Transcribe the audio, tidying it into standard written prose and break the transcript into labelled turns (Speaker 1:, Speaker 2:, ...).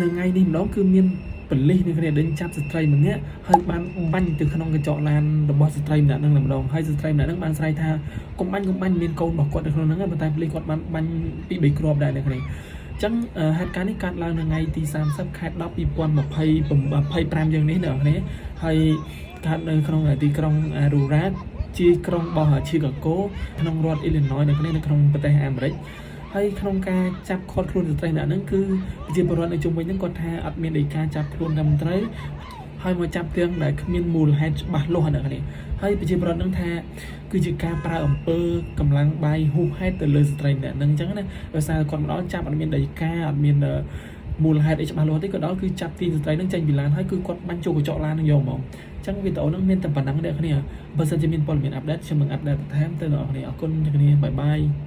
Speaker 1: នៅថ្ងៃនេះម្ដងគឺមានប៉ូលីសអ្នកគ្នាដេញចាប់ស្ត្រីម្នាក់ហើយបានបាញ់ទៅក្នុងកញ្ចក់ឡានរបស់ស្ត្រីម្នាក់ហ្នឹងតែម្ដងហើយស្ត្រីម្នាក់ហ្នឹងបានស្រែកថាកុំបាញ់កុំបាញ់មានកូនរបស់គាត់នៅក្នុងហ្នឹងប៉ុន្តែប៉ូលីសគាត់បានបាញ់ពីរបីគ្រាប់ដែរអ្នកគ្នាអញ្ចឹងហេតុការណ៍នេះកើតឡើងនៅថ្ងៃទី30ខែ10 2025យើងនេះអ្នកនរគ្នាហើយកើតនៅក្នុងទីក្រុងអារូរ៉ាជាក្រុងរបស់ឈីកាហ្គោក្នុងរដ្ឋអ៊ីលីណយនៅក្នុងក្នុងប្រទេសអាមេរិកហើយក្នុងការចាប់ឃាត់ខ្លួនស្ត្រីអ្នកហ្នឹងគឺប្រជាពលរដ្ឋនៅជុំវិញហ្នឹងគាត់ថាអត់មានដីកាចាប់ខ្លួនត្រឹមត្រូវហើយមកចាប់ទាំងដែលគ្មានមូលហេតុច្បាស់លាស់អ្នកនេះហើយប្រជាពលរដ្ឋហ្នឹងថាគឺជាការប្រើអំពើកម្លាំងបាយហួសហេតុទៅលើស្ត្រីម្នាក់ហ្នឹងអញ្ចឹងណាដោយសារគាត់មកដល់ចាប់អត់មានដីកាអត់មានមូលហេតុអីច្បាស់លាស់ទេក៏ដល់គឺចាប់ទាញស្ត្រីហ្នឹងចេញពីឡានហើយគឺគាត់បាញ់ចូលកញ្ចក់ឡានហ្នឹងយកហ្មងអញ្ចឹងវីដេអូហ្នឹងមានតែប៉ុណ្ណឹងអ្នកគ្នាបើសិនជាមានព័ត៌មាន update ខ្ញុំនឹង update បន្ថែមទៅអ្នកគ្នាអរគុណអ្នកគ្នាbye bye.